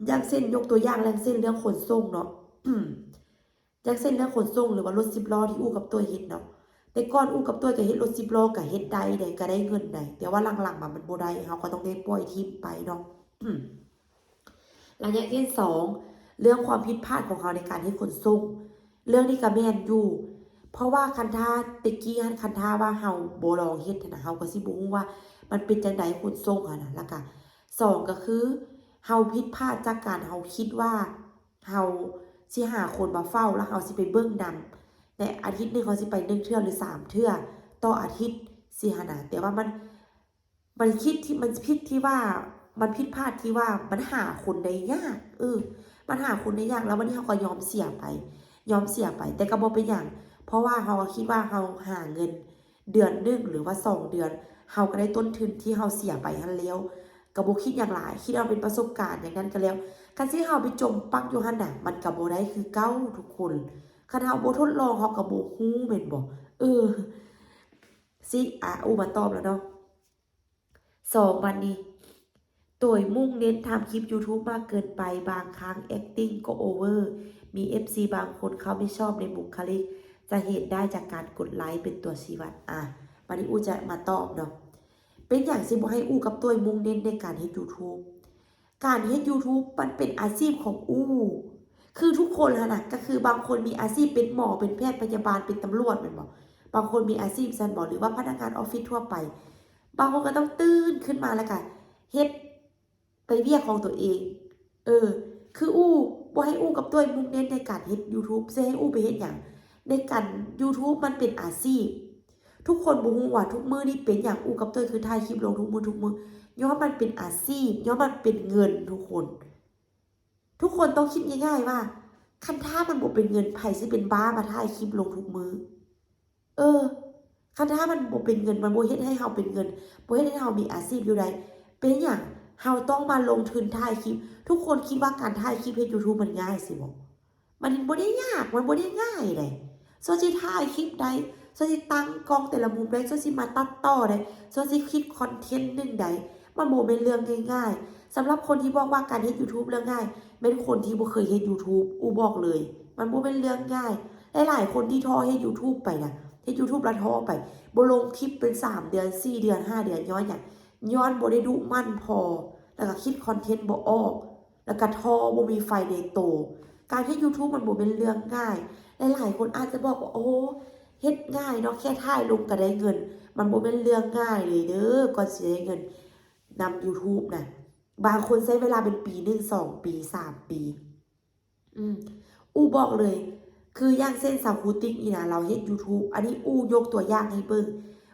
ຢ່າງເຊັ່ນ ຍົກຕົວຢ່າງ ຢ່າງເຊັ່ນເລື່ອງຂົນສົ່ງເນາະ ຢ່າງເຊັ່ນເລື່ອງຂົນສົ່ງ ຫຼືວ່າລົດສິບລໍ້ທີ່ອູ້ກັບໂຕເອງເຮັດເນາະ, ໂຕ ແຕ່ກ່ອນອູ່ກັບຕ້ວຍກໍເຮັດລົດສິບລໍ້ ກໍເຮັດໄດ້ເດ້ ກໍໄດ້ເງິນໄດ້ ແຕ່ວ່າຫຼັງໆມາມັນບໍ່ໄດ້ ເຮົາກໍຕ້ອງໄດ້ປ່ອຍຖິ້ມໄປເນາະ. ລະຢ່າງເຊັ່ນສອງ ເລື່ອງຄວາມຜິດພາດຂອງເຮົາໃນການເຮັດຂົນສົ່ງ ເລື່ອງນີ້ກໍແມ່ນຢູ່ ເພາະວ່າຄັນຖ້າແຕ່ກີ້ຫັ້ນ ຄັນຖ້າວ່າເຮົາບໍ່ລອງເຮັດຫັ້ນນະ ເຮົາກໍຊິບໍ່ຮູ້ວ່າມັນເປັນຈັ່ງໃດຂົນສົ່ງຫັ້ນນະ. ລະກະສອງກໍຄື ເຮົາຜິດພາດຈາກການເຮົາຄິດວ່າ ເຮົາຊິຫາຄົນມາເຝົ້າ ແລ້ວເຮົາຊິໄປເບິ່ງນຳ ໃນອາທິດໜຶ່ງເຮົາຊິໄປໜຶ່ງເທື່ອ ຫຼື ສາມເທື່ອຕໍ່ອາທິດຊີ້ຫັ້ນນະ. ແຕ່ວ່າມັນ ມັນຜິດທີ່ ມັນຜິດທີ່ວ່າ ມັນຜິດພາດທີ່ວ່າມັນຫາຄົນໄດ້ຍາກ ເອີ ມັນຫາຄົນໄດ້ຍາກ ແລ້ວບັດນີ້ເຮົາກໍຍອມເສຍໄປ ຍອມເສຍໄປ ແຕ່ກໍບໍ່ເປັນຫຍັງ ເພາະວ່າເຮົາກໍຄິດວ່າເຮົາຫາເງິນເດືອນໜຶ່ງ ຫຼືວ່າສອງເດືອນ ເຮົາກໍໄດ້ຕົ້ນທຶນທີ່ເຮົາເສຍໄປຫັ້ນແລ້ວ ກໍບໍ່ຄິດຫຍັງຫຼາຍ ຄິດເອົາເປັນປະສົບການຢ່າງນັ້ນກໍແລ້ວ. ຄັນຊິໃຫ້ເຮົາໄປຈົມປັກຢູ່ຫັ້ນນະ ມັນກໍບໍ່ໄດ້ຄືເກົ່າທຸກຄົນ ຄັນເຮົາບໍ່ທົດລອງເຮົາກໍບໍ່ຮູ້ແມ່ນບໍ່? ເອີ ຊິ ອາ ອູ່ມາຕອບແລ້ວເນາະ. ສອງ ບັດນີ້ ໂຕຍມຸ່ງເນັ້ນທຳຄລິບຢູທູບມາກເກີນໄປ ບາງຄັ້ງແອັກຕິງກໍໂອເວີ ມີເອັຟຊີບາງຄົນເຂົາບໍ່ຊອບໃນບຸກຄະລິກ ຈະເຫັນໄດ້ຈາກການກົດໄລເປັນຕົວຊີ້ວັດ. ອາ ບັດນີ້ອູ່ຈະມາຕອບເນາະ ເປັນຫຍັງຊິບໍ່ໃຫ້ອູ່ກັບໂຕຍມຸ່ງເນັ້ນໃນການເຮັດຢູທູບ? ການເຮັດຢູທູບມັນເປັນອາຊີບຂອງອູ່ ຄືທຸກຄົນຫັ້ນນະ ກໍຄືບາງຄົນມີອາຊີບເປັນໝໍ ເປັນແພດພະຍາບານ ເປັນຕຳຫຼວດແມ່ນບໍ່? ບາງຄົນມີອາຊີບຊັ້ນບໍ່? ຫຼືວ່າພະນັກງານອອບຟິດທົ່ວໄປ ບາງຄົນກໍຕ້ອງຕື່ນຂຶ້ນມາແລ້ວກໍເຮັດໄປວຽກຂອງຕົວເອງ. ເອີ ຄືອູ່ ບໍ່ໃຫ້ອູ່ກັບໂຕຍມຸ່ງເນັ້ນໃນການເຮັດຢູທູບ ຊິໃຫ້ອູ່ໄປເຮັດຫຍັງ? ໃນການ ຢູທູບມັນເປັນອາຊີບ ທຸກຄົນບໍ່ຮູ້ວ່າທຸກມື້ນີ້ເປັນຫຍັງອູ່ກັບໂຕຍຄືຖ່າຍຄລິບລົງທຸກມື້ ທຸກມື້ ຍ້ອນມັນເປັນອາຊີບ ຍ້ອນມັນເປັນເງິນທຸກຄົນ. ທຸກຄົນຕ້ອງຄິດງ່າຍໆວ່າ ຄັນຖ້າມັນບໍ່ເປັນເງິນ ໃຜຊິເປັນບ້າມາຖ່າຍຄລິບລົງທຸກມື້? ເອີ ຄັນຖ້າມັນບໍ່ເປັນເງິນ ມັນບໍ່ເຮັດໃຫ້ເຮົາເປັນເງິນ ບໍ່ເຮັດໃຫ້ເຮົາມີອາຊີບຢູ່ໄດ້ ເປັນຫຍັງເຮົາຕ້ອງມາລົງທຶນຖ່າຍຄລິບ? ທຸກຄົນຄິດວ່າການຖ່າຍຄລິບເຮັດຢູທູບມັນງ່າຍຊິບໍ? ມັນບໍ່ໄດ້ຍາກ ມັນບໍ່ໄດ້ງ່າຍໃດ. ສ່ວນຊິຖ່າຍຄລິບໄດ້ ສ່ວນຊິຕັ້ງກ້ອງແຕ່ລະມຸມໄດ້ ສ່ວນຊິມາຕັດຕໍ່ໄດ້ ສ່ວນຊິຄິດຄອນເທັນໜຶ່ງໄດ້ ມັນບໍ່ແມ່ນເລື່ອງງ່າຍໆ. ສຳລັບຄົນທີ່ບອກວ່າການເຮັດຢູທູບເລື່ອງງ່າຍ ແມ່ນຄົນທີ່ບໍ່ເຄີຍເຮັດຢູທູບ. ອູ່ບອກເລີຍ ມັນບໍ່ແມ່ນເລື່ອງງ່າຍ. ຫຼາຍໆຄົນທີ່ທໍ້ເຮັດຢູທູບໄປນະ ເຮັດຢູທູບແລ້ວທໍ້ໄປ ບໍ່ລົງຄລິບເປັນສາມເດືອນ ສີ່ເດືອນ ຫ້າເດືອນ ຍ້ອນຫຍັງ? ຍ້ອນບໍ່ໄດ້ດຸໝັ່ນພໍ ແລ້ວກໍຄິດຄອນເທັນບໍ່ອອກ ແລ້ວກໍທໍ້ ບໍ່ມີໄຟໃນໂຕ. ການເຮັດຢູທູບມັນບໍ່ແມ່ນເລື່ອງງ່າຍ. ຫຼາຍໆຄົນອາດຈະບອກວ່າ ໂອ້ ເຮັດງ່າຍເນາະ ແຄ່ຖ່າຍລົງກໍໄດ້ເງິນ. ມັນບໍ່ແມ່ນເລື່ອງງ່າຍເລີຍເດີ ກ່ອນຊິໄດ້ເງິນນຳຢູທູບນະ. ບາງຄົນໃຊ້ເວລາເປັນປີໜຶ່ງ ສອງປີ ສາມປີ. ອືມ ອູ່ບອກເລີຍ ຄືຢ່າງເຊັ່ນສາວຄູຕິກນີ້ນະ ລາວເຮັດຢູທູບ ອັນນີ້ອູ່ຍົກຕົວຢ່າງໃຫ້ເບິ່ງ.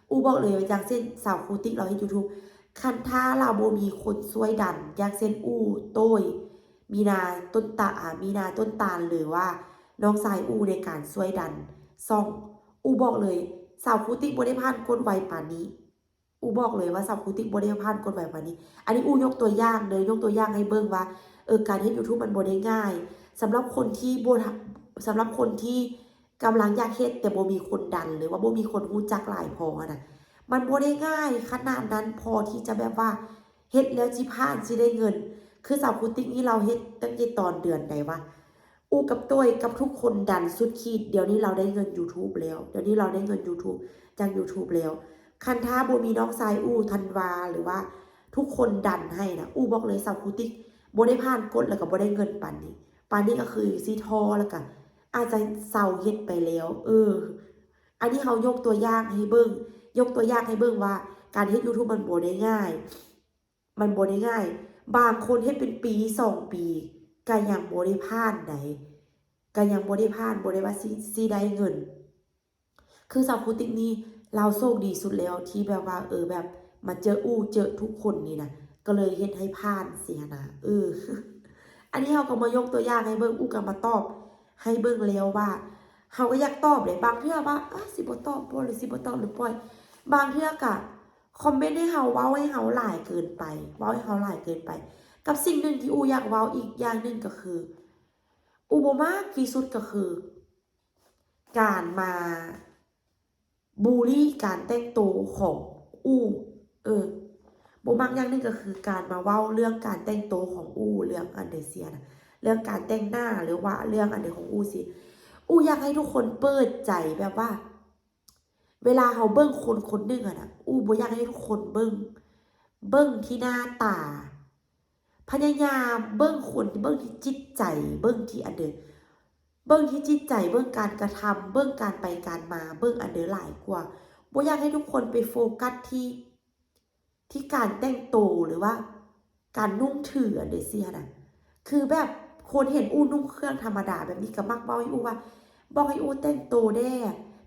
ອູ່ບອກເລີຍວ່າ ຢ່າງເຊັ່ນສາວຄູຕິກລາວເຮັດຢູທູບ ຄັນຖ້າລາວບໍ່ມີຄົນຊ່ວຍດັນ ຢ່າງເຊັ່ນອູ່ ໂຕ້ຍ ມີນາ ຕົ້ນຕານ ອາ ມີນາ ຕົ້ນຕານ ຫຼືວ່ານ້ອງຊາຍອູ່ໃນການຊ່ວຍດັນຊ່ອງ ອູ່ບອກເລີຍ ສາວຄູຕິກບໍ່ໄດ້ຜ່ານກົດໄວປານນີ້. ອູ່ບອກເລີຍວ່າສາວຄູຕິກບໍ່ໄດ້ຜ່ານກົດໄວປານນີ້. ອັນນີ້ອູ່ຍົກຕົວຢ່າງເດີ ຍົກຕົວຢ່າງໃຫ້ເບິ່ງວ່າ ເອີ ການເຮັດຢູທູບມັນບໍ່ໄດ້ງ່າຍ. ສຳລັບຄົນທີ່ບໍ່ ສຳລັບຄົນທີ່ກຳລັງຢາກເຮັດ ແຕ່ບໍ່ມີຄົນດັນ ຫຼືວ່າບໍ່ມີຄົນຮູ້ຈັກຫຼາຍພໍຫັ້ນນະ ມັນບໍ່ໄດ້ງ່າຍຂະໜາດນັ້ນ ພໍທີ່ຈະແບບວ່າເຮັດແລ້ວຊິຜ່ານ ຊິໄດ້ເງິນ. ຄືສາວຄູຕິກນີ້ລາວເຮັດຕັ້ງແຕ່ຕອນເດືອນໃດວະ? ອູ່ກັບໂຕ້ຍກັບທຸກຄົນດັນສຸດຂີດ ດຽວນີ້ລາວໄດ້ເງິນຢູທູບແລ້ວ ດຽວນີ້ລາວໄດ້ເງິນຢູທູບ ຈາກຢູທູບແລ້ວ. ຄັນຖ້າບໍ່ມີນ້ອງຊາຍອູ່ ທັນວາ ຫຼືວ່າທຸກຄົນດັນໃຫ້ນະ ອູ່ບອກເລີຍ ສາວຄູຕິກບໍ່ໄດ້ຜ່ານກົດ ແລ້ວກໍບໍ່ໄດ້ເງິນປານນີ້. ປານນີ້ກໍຄືຊິທໍ້ ແລ້ວກໍອາດຈະເຊົາເຮັດໄປແລ້ວ. ເອີ ອັນນີ້ເຮົາຍົກຕົວຢ່າງໃຫ້ເບິ່ງ ຍົກຕົວຢ່າງໃຫ້ເບິ່ງວ່າການເຮັດຢູທູບມັນບໍ່ໄດ້ງ່າຍ. ມັນບໍ່ໄດ້ງ່າຍ ບາງຄົນເຮັດເປັນປີສອງປີ ກະຍັງບໍ່ໄດ້ຜ່ານໃດ ກະຍັງບໍ່ໄດ້ຜ່ານ ບໍ່ໄດ້ວ່າຊິ ຊິໄດ້ເງິນ. ຄືສາວຄູຕິກນີ້ ລາວໂຊກດີສຸດແລ້ວ ທີ່ແບບວ່າ ເອີ ແບບມາເຈີອູ່ ເຈີທຸກຄົນນີ້ນະ ກໍເລີຍເຮັດໃຫ້ຜ່ານຊີ້ຫັ້ນນະ. ເອີ ອັນນີ້ເຮົາກໍມາຍົກຕົວຢ່າງໃຫ້ເບິ່ງ ອູ່ກໍມາຕອບໃຫ້ເບິ່ງແລ້ວວ່າ ເຮົາກໍຢາກຕອບເດ້ ບາງເທື່ອວ່າ ອາ ຊິບໍ່ຕອບບໍ່ ຫຼື ຊິບໍ່ຕອບ ຫຼື ປ່ອຍ. ບາງເທື່ອກໍ ຄອມເມັນໃຫ້ເຮົາ ເວົ້າໃຫ້ເຮົາຫຼາຍເກີນໄປ ເວົ້າໃຫ້ເຮົາຫຼາຍເກີນໄປ. ກັບສິ່ງໜຶ່ງທີ່ອູ່ຢາກເວົ້າອີກຢ່າງໜຶ່ງກໍຄື ອູ່ບໍ່ມັກທີ່ສຸດກໍຄື ການມາບູລີການແຕ່ງໂຕຂອງອູ່. ເອີ ບໍ່ມັກຢ່າງໜຶ່ງກໍຄືການມາເວົ້າເລື່ອງການແຕ່ງໂຕຂອງອູ່ ເລື່ອງອັນໃດເສຍນະ ເລື່ອງການແຕ່ງໜ້າ ຫຼືວ່າເລື່ອງອັນໃດຂອງອູ່ຊີ້. ອູ່ຢາກໃຫ້ທຸກຄົນເປີດໃຈ ແບບວ່າ ເວລາເຮົາເບິ່ງຄົນຄົນໜຶ່ງຫັ້ນນະ ອູ້ບໍ່ຢາກໃຫ້ທຸກຄົນເບິ່ງ ເບິ່ງທີ່ໜ້າຕາ ພະຍາຍາມເບິ່ງຄົນ ເບິ່ງທີ່ຈິດໃຈ ເບິ່ງທີ່ອັນເດີ ເບິ່ງທີ່ຈິດໃຈ ເບິ່ງການກະທຳ ເບິ່ງການໄປການມາ ເບິ່ງອັນເດີຫຼາຍກວ່າ. ບໍ່ຢາກໃຫ້ທຸກຄົນໄປໂຟກັສທີ່ ທີ່ການແຕ່ງໂຕ ຫຼືວ່າການນຸ່ງຖືອັນໃດຊີ້ຫັ້ນນະ. ຄືແບບຄົນເຫັນອູ້ນຸ່ງເຄື່ອງທຳມະດາແບບນີ້ ກໍມັກເວົ້າໃຫ້ອູ້ວ່າ ບອກໃຫ້ອູ້ແຕ່ງໂຕແດ່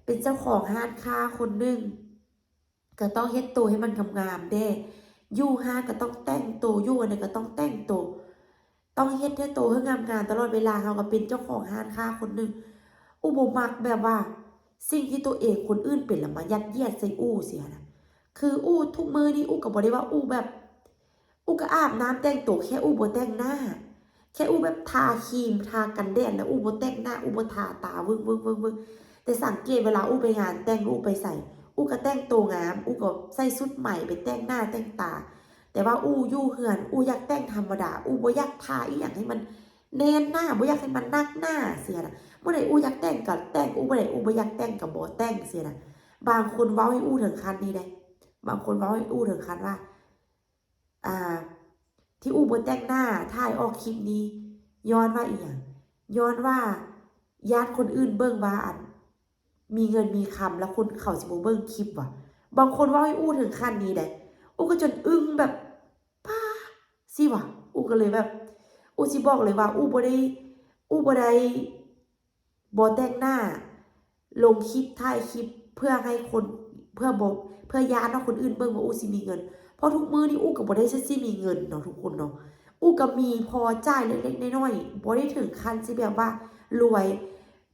ເປັນເຈົ້າຂອງຮ້ານຄ້າຄົນໜຶ່ງ ກໍຕ້ອງເຮັດໂຕໃຫ້ມັນງາມໆແດ່ ຢູ່ຮ້ານກໍຕ້ອງແຕ່ງໂຕ ຢູ່ອັນໃດກໍຕ້ອງແຕ່ງໂຕ ຕ້ອງເຮັດໃຫ້ໂຕໃຫ້ງາມໆຕະຫຼອດເວລາ. ເຮົາກໍເປັນເຈົ້າຂອງຮ້ານຄ້າຄົນໜຶ່ງ ອູ້ບໍ່ມັກແບບວ່າສິ່ງທີ່ຕົວເອງ ຄົນອື່ນເປັນແລ້ວມາຍັດຢຽດໃສ່ອູ້ຊີ້ຫັ້ນນະ. ຄືອູ້ທຸກມື້ນີ້ ອູ້ກໍບໍ່ໄດ້ວ່າອູ້ແບບ ອູ້ກໍອາບນ້ຳແຕ່ງໂຕ ແຄ່ອູ້ບໍ່ແຕ່ງໜ້າ ແຄ່ອູ້ແບບທາຄຣີມ ທາກັນແດດ ແລ້ວອູ້ບໍ່ແຕ່ງໜ້າ ອູ້ບໍ່ທາຕາ ວຶ້ງໆໆ ແຕ່ສັງເກດເວລາອູ້ໄປງານແຕ່ງ ອູ້ໄປໃສ ອູ້ກໍແຕ່ງໂຕງາມ ອູ້ກໍໃສ່ຊຸດໃໝ່ ໄປແຕ່ງໜ້າແຕ່ງຕາ. ແຕ່ວ່າອູ້ຢູ່ເຮືອນ ອູ້ຢາກແຕ່ງທຳມະດາ ອູ້ບໍ່ຢາກທາອີ່ຫຍັງໃຫ້ມັນແໜ້ນໜາ ບໍ່ຢາກໃຫ້ມັນໜັກໜາຊີ້ນະ. ມື້ໃດອູ້ຢາກແຕ່ງກໍແຕ່ງ ອູ້ມື້ໃດອູ້ບໍ່ຢາກແຕ່ງກໍບໍ່ແຕ່ງຊີ້ນະ. ບາງຄົນເວົ້າໃຫ້ອູ້ເຖິງຂັ້ນນີ້ເດ້ ບາງຄົນເວົ້າໃຫ້ອູ້ເຖິງຂັ້ນວ່າ ອ່າ ທີ່ອູ້ບໍ່ແຕ່ງໜ້າ ຖ່າຍອອກຄລິບນີ້ ຍ້ອນວ່າອີ່ຫຍັງ? ຍ້ອນວ່າຢ້ານຄົນອື່ນເບິ່ງວ່າ ອັນ ມີເງິນມີຄຳ ແລ້ວຄົນເຂົາຊິບໍ່ເບິ່ງຄລິບຫວາ? ບາງຄົນເວົ້າໃຫ້ອູ້ເຖິງຂັ້ນນີ້ໃດ໋ ອູ້ກໍຈົນອຶ້ງແບບ ປ້າ ຊີ້ຫວາ? ອູ້ກໍເລີຍແບບ ອູ້ຊິບອກເລີຍວ່າ ອູ້ບໍ່ໄດ້ ອູ້ບໍ່ໄດ້ ບໍ່ແຕ່ງໜ້າ ລົງຄລິບ ຖ່າຍຄລິບ ເພື່ອໃຫ້ຄົນ ເພື່ອບໍ່ ເພື່ອຢ້ານວ່າຄົນອື່ນເບິ່ງວ່າອູ້ຊິມີເງິນ ເພາະທຸກມື້ນີ້ອູ້ກໍບໍ່ໄດ້ຊິມີເງິນເນາະທຸກຄົນເນາະ. ອູ້ກໍມີພໍຈ່າຍເລັກໆນ້ອຍໆ ບໍ່ໄດ້ເຖິງຂັ້ນຊິແບບວ່າລວຍ.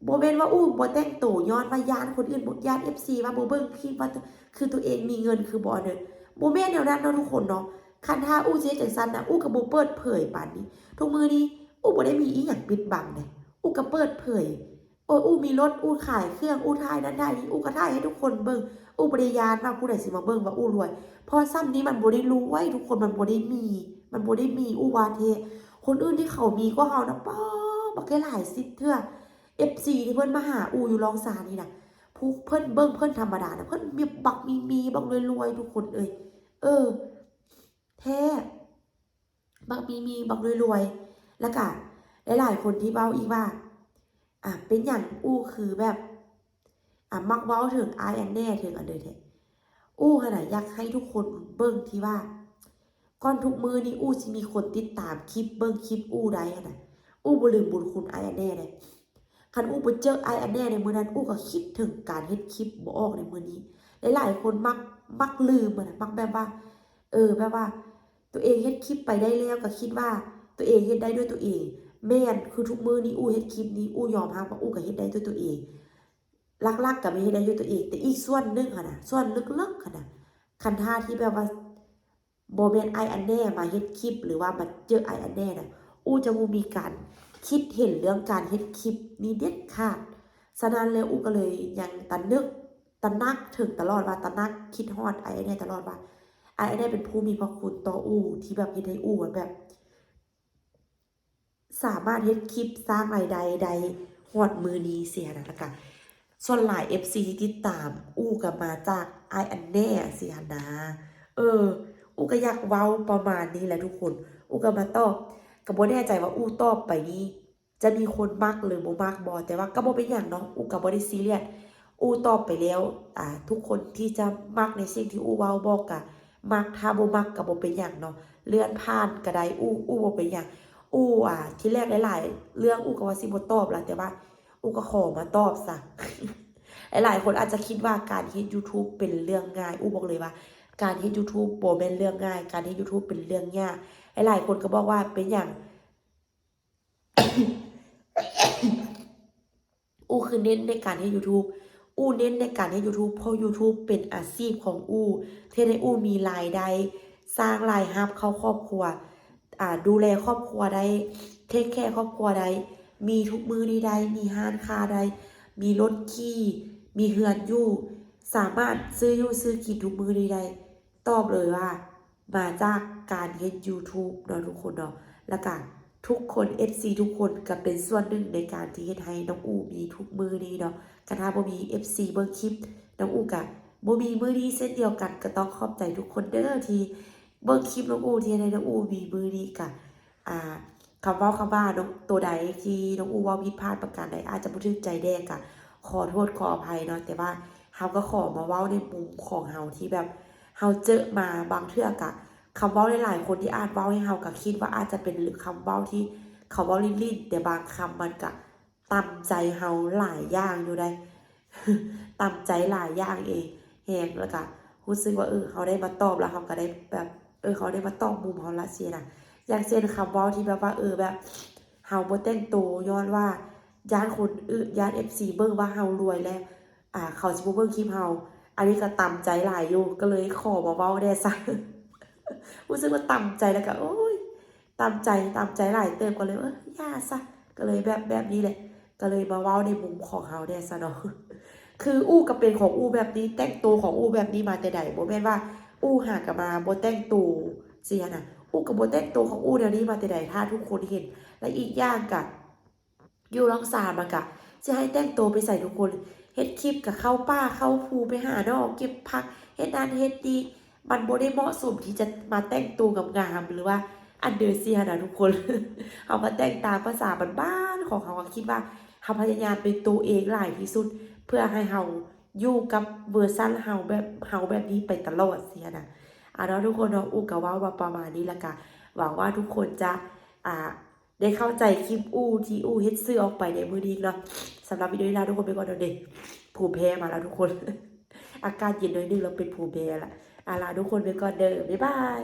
ບໍ່ແມ່ນວ່າອູ້ບໍ່ແຕ່ງໂຕຍ້ອນວ່າຢ້ານຄົນອື່ນ ຢ້ານເອັຟຊີວ່າບໍ່ເບິ່ງຄລິບ ວ່າ ຄືຕົວເອງມີເງິນ ຄືບໍ່ອັນນັ້ນ ບໍ່ແມ່ນແນວນັ້ນເນາະທຸກຄົນເນາະ. ຄັນຖ້າອູ້ຊິເຮັດຈັ່ງຊັ້ນນະ ອູ້ກໍບໍ່ເປີດເຜີຍປານນີ້. ທຸກມື້ນີ້ອູ້ບໍ່ໄດ້ມີອີ່ຫຍັງປິດບັງເດ້ ອູ້ກໍເປີດເຜີຍ. ໂອ້ຍ ອູ້ມີລົດ ອູ້ຂາຍເຄື່ອງ ອູ້ຖ່າຍນັ້ນຖ່າຍນີ້ ອູ້ກໍຖ່າຍໃຫ້ທຸກຄົນເບິ່ງ. ອູ້ບໍ່ໄດ້ຢ້ານວ່າຜູ້ໃດຊິມາເບິ່ງວ່າອູ້ລວຍ ເພາະຊ່ຳນີ້ມັນບໍ່ໄດ້ລວຍທຸກຄົນ ມັນບໍ່ໄດ້ມີ ມັນບໍ່ໄດ້ມີ ອູ້ວ່າແທ້. ຄົນອື່ນທີ່ເຂົາມີກວ່າເຮົານະ ປ້າ ບັກຫຼາຍສິບເທື່ອ ເອັຟຊີທີ່ເພິ່ນມາຫາອູ້ຢູ່ລອງຊານນີ້ນະ ຜູ້ເພິ່ນເບິ່ງເພິ່ນທຳມະດານະ ເພິ່ນມີບັກມີໆ ບັກລວຍໆ ທຸກຄົນເອີຍ. ເອີ ແທ້ ບັກມີມີ ບັກລວຍໆ. ແລ້ວກະຫຼາຍໆຄົນທີ່ເວົ້າອີກວ່າ ອ່າ ເປັນຫຍັງອູ້ຄືແບບ ອ່າ ມັກເວົ້າເຖິງອ້າຍອັນແນ່ ເຖິງອັນເດີແທ້. ອູ້ຫັ້ນນະຢາກໃຫ້ທຸກຄົນເບິ່ງທີ່ວ່າ ກ່ອນທຸກມື້ນີ້ອູ້ຊິມີຄົນຕິດຕາມຄລິບ ເບິ່ງຄລິບອູ້ໄດ້ຫັ້ນນະ ອູ້ບໍ່ລືມບຸນຄຸນອ້າຍອັນແນ່ເດ້. ຄັນອູ້ບໍ່ເຈີອ້າຍອັນແນ່ໃນມື້ນັ້ນ ອູ້ກໍຄິດເຖິງການເຮັດຄລິບບໍ່ອອກໃນມື້ນີ້. ຫຼາຍໆຄົນມັກ ມັກລືມຫັ້ນນະ ມັກແບບວ່າ ເອີ ແບບວ່າຕົວເອງເຮັດຄລິບໄປໄດ້ແລ້ວ ກໍຄິດວ່າຕົວເອງເຮັດໄດ້ດ້ວຍຕົວເອງ. ແມ່ນ ຄືທຸກມື້ນີ້ອູ້ເຮັດຄລິບນີ້ ອູ້ຍອມຮັບວ່າອູ້ກໍເຮັດໄດ້ດ້ວຍຕົວເອງ. ຫຼັກໆກໍແມ່ນເຮັດໄດ້ດ້ວຍຕົວເອງ ແຕ່ອີກສ່ວນໜຶ່ງຫັ້ນນະ ສ່ວນເລິກໆຫັ້ນນະ ຄັນຖ້າທີ່ແບບວ່າ ບໍ່ແມ່ນອ້າຍອັນແນ່ມາເຮັດຄລິບ ຫຼືວ່າມາເຈີອ້າຍອັນແນ່ນະ ອູ້ຈະບໍ່ມີການຄິດເຫັນເລື່ອງການເຮັດຄລິບນີ້ເດັດຂາດ. ສະນັ້ນແລ້ວ ອູ້ກໍເລີຍຍັງຕະນຶກຕະໜັກເຖິງຕະຫຼອດວ່າ ຕະໜັກຄິດຮອດອ້າຍອັນແນ່ຕະຫຼອດວ່າ ອ້າຍອັນແນ່ເປັນຜູ້ມີພະຄຸນຕໍ່ອູ້ ທີ່ແບບເຮັດໃຫ້ອູ້ແບບ ສາມາດເຮັດຄລິບສ້າງລາຍໄດ້ໄດ້ຮອດມື້ນີ້ຊີ້ຫັ້ນນະ. ແລ້ວກະສ່ວນຫຼາຍເອັຟຊີທີ່ຕິດຕາມອູ້ກໍມາຈາກອ້າຍອັນແນ່ຊີ້ຫັ້ນນະ. ເອີ ອູ້ກໍຢາກເວົ້າປະມານນີ້ແຫຼະທຸກຄົນ. ອູ້ກໍມາຕອບ ກໍບໍ່ແນ່ໃຈວ່າອູ້ຕອບໄປນີ້ຈະມີຄົນມັກ ຫຼື ບໍ່ມັກບໍ່ ແຕ່ວ່າກໍບໍ່ເປັນຫຍັງເນາະ ອູ້ກໍບໍ່ໄດ້ຊີຣຽສ. ອູ້ຕອບໄປແລ້ວ ອ່າ ທຸກຄົນທີ່ຈະມັກໃນສິ່ງທີ່ອູ້ເວົ້າ ບອກກະມັກ ຖ້າບໍ່ມັກກະບໍ່ເປັນຫຍັງເນາະ ເລື່ອນຜ່ານກະໄດ້ ອູ້ ອູ້ບໍ່ເປັນຫຍັງ. ອູ້ ອ່າ ທີແລກຫຼາຍໆເລື່ອງອູ້ກໍວ່າຊິບໍ່ຕອບລະ ແຕ່ວ່າອູ້ກໍຂໍມາຕອບຊະ. ຫຼາຍໆຄົນອາດຈະຄິດວ່າການເຮັດຢູທູບເປັນເລື່ອງງ່າຍ ອູ້ບອກເລີຍວ່າການເຮັດຢູທູບບໍ່ແມ່ນເລື່ອງງ່າຍ ການເຮັດຢູທູບເປັນເລື່ອງຍາກ. ຫຼາຍໆຄົນກໍບອກວ່າເປັນຫຍັງ ອູ້ຄືເນັ້ນໃນການເຮັດຢູທູບ ອູ້ເນັ້ນໃນການເຮັດຢູທູບ ເພາະຢູທູບເປັນອາຊີບຂອງອູ້ ເຮັດໃຫ້ອູ້ມີລາຍໄດ້ ສ້າງລາຍຮັບເຂົ້າຄອບຄົວ ອ່າ ດູແລຄອບຄົວໄດ້ ເທກແຄຄອບຄົວໄດ້ ມີທຸກມື້ນີ້ໄດ້ ມີຮ້ານຄ້າໄດ້ ມີລົດຂີ່ ມີເຮືອນຢູ່ ສາມາດຊື້ຢູ່ຊື້ກິນທຸກມື້ນີ້ໄດ້. ຕອບເລີຍວ່າມາຈາກການເຮັດຢູທູບເນາະທຸກຄົນເນາະ ແລ້ວກະທຸກຄົນ ເອັຟຊີ ທຸກຄົນກະເປັນສ່ວນໜຶ່ງໃນການທີ່ເຮັດໃຫ້ນ້ອງອູ້ມີທຸກມື້ນີ້ເນາະ. ຄັນຖ້າບໍ່ມີເອັຟຊີເບິ່ງຄລິບ ນ້ອງອູກະບໍ່ມີມື້ນີ້ເຊັ່ນດຽວກັນ. ກໍຕ້ອງຂອບໃຈທຸກຄົນເດີທີ່ເບິ່ງຄລິບນ້ອງອູ ທີ່ເຮັດໃຫ້ນ້ອງອູມີມື້ນີ້. ກະ ອ່າ ຄຳເວົ້າຄຳວ່າເນາະ ໂຕໃດທີ່ນ້ອງອູເວົ້າຜິດພາດປະການໃດ ອາດຈະບໍ່ຖືກໃຈແດ່ ກະຂໍໂທດຂໍອະໄພເນາະ. ແຕ່ວ່າເຮົາກໍຂໍມາເວົ້າໃນມຸມຂອງເຮົາທີ່ແບບເຮົາເຈິມາ. ບາງເທື່ອກະຄຳເວົ້າຫຼາຍໆຄົນທີ່ອາດເວົ້າໃຫ້ເຮົາກະຄິດວ່າອາດຈະເປັນຄຳເວົ້າທີ່ເຂົາເວົ້າຫຼິ້ນໆ ແຕ່ບາງຄຳມັນກະ ຕຳໃຈເຮົາຫຼາຍຢ່າງຢູ່ໃດ໋ ຕຳໃຈຫຼາຍຢ່າງເອງແຮງ. ແລ້ວກະຮູ້ສຶກວ່າ ເອີ ເຮົາໄດ້ມາຕອບ ແລ້ວເຮົາກໍໄດ້ແບບ ເອີ ເຮົາໄດ້ມາຕອບມຸມເຮົາລະຊີ້ນະ. ຢ່າງເຊັ່ນຄຳເວົ້າທີ່ແບບວ່າ ເອີ ແບບເຮົາບໍ່ແຕ່ງໂຕຍ້ອນວ່າຢ້ານຄົນອື່ນ ຢ້ານເອັຟຊີເບິ່ງວ່າເຮົາລວຍແລ້ວ ອ່າ ເຂົາຊິບໍ່ເບິ່ງຄລິບເຮົາ. ອັນນີ້ກໍຕຳໃຈຫຼາຍຢູ່ ກໍເລີຍຂໍມາເວົ້າແດ່ຊະ. ຮູ້ສຶກວ່າຕຳໃຈ ແລ້ວກໍ ໂອ້ຍ ຕຳໃຈ ຕຳໃຈຫຼາຍເຕີບ ກໍເລີຍ ເອີ ຢ່າຊະ ກໍເລີຍແບບ ແບບນີ້ແຫຼະ ກໍເລີຍມາເວົ້າໃນມຸມຂອງເຮົາແດ່ຊະເນາະ. ຄືອູກະເປັນຂອງອູແບບນີ້ ແຕ່ງໂຕຂອງອູແບບນີ້ມາແຕ່ໃດ ບໍ່ແມ່ນວ່າອູຫາກະມາບໍ່ແຕ່ງໂຕຊີ້ຫັ້ນນະ. ອູກະບໍ່ແຕ່ງໂຕຂອງອູແນວນີ້ມາແຕ່ໃດ ຖ້າທຸກຄົນເຫັນ. ແລະອີກຢ່າງກະ ຢູ່ລ່ອງຊານມັນກະຊິໃຫ້ແຕ່ງໂຕໄປໃສທຸກຄົນ ເຮັດຄລິບກະເຂົ້າປ່າເຂົ້າພູ ໄປຫາໜໍ່ເກັບຜັກ ເຮັດນັ້ນເຮັດນີ້ ມັນບໍ່ໄດ້ເໝາະສົມທີ່ຈະມາແຕ່ງໂຕງາມໆ ຫຼືວ່າອັນເດີຊີ້ຫັ້ນນະທຸກຄົນ. ເຮົາກໍແຕ່ງຕາມພາສາບ້ານໆຂອງເຮົາ ກໍຄິດວ່າເຮົາພະຍາຍາມເປັນໂຕເອງຫຼາຍທີ່ສຸດ ເພື່ອໃຫ້ເຮົາຢູ່ກັບເວີຊັນເຮົາແບບ ເຮົາແບບນີ້ໄປຕະຫຼອດຊີ້ຫັ້ນນະ. ອ່າເນາະ ທຸກຄົນເນາະ ອູກະເວົ້າມາປະມານນີ້ ແລ້ວກະຫວັງວ່າທຸກຄົນຈະ ອ່າ ໄດ້ເຂົ້າໃຈຄລິບອູທີ່ອູເຮັດສື່ອອກໄປໃນມື້ນີ້ເນາະ. ສຳລັບວິດີໂອນີ້ລາທຸກຄົນໄປກ່ອນເດີ. ພູມແພ້ມາແລ້ວທຸກຄົນ ອາກາດເຢັນໜ້ອຍໜຶ່ງແລ້ວເປັນພູມແພ້ລະ. ອາ ລາທຸກຄົນໄປກ່ອນເດີ ບາຍບາຍ.